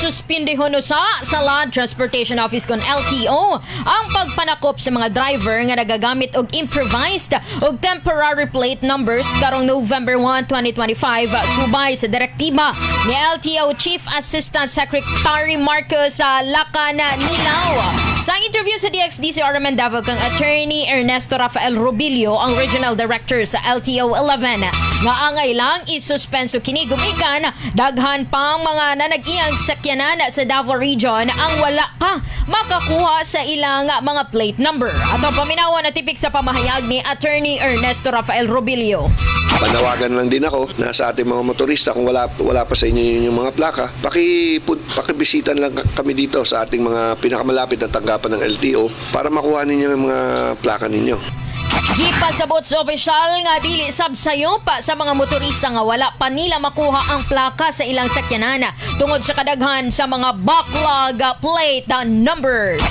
Gisuspindihon usa sa Land Transportation Office kon LTO ang pagpanakop sa mga driver nga nagagamit og improvised og temporary plate numbers karong November 1, 2025, subay sa direktiba ni LTO Chief Assistant Secretary Marcos Lacanilao. Sa interview sa DXDC RMN Davao kang Attorney Ernesto Rafael Robilio, ang Regional Director sa LTO 11, nga angay lang isuspenso kini gumikan daghan pang mga nanag-iyang sakyanan sa Davao Region ang wala pa makakuha sa ilang mga plate number. Ato paminawan na tipik sa pamahayag ni Attorney Ernesto Rafael Robilio. Panawagan lang din ako na sa ating mga motorista, kung wala wala pa sa inyo yung mga plaka, pakibisitan lang kami dito sa ating mga pinakamalapit na tanggapan ng LTO para makuha ninyo yung mga plaka ninyo. Gipasabot sa opisyal nga dili sab sayo pa sa mga motorista nga wala pa nila makuha ang plaka sa ilang sakyanan tungod sa kadaghan sa mga backlog plate numbers.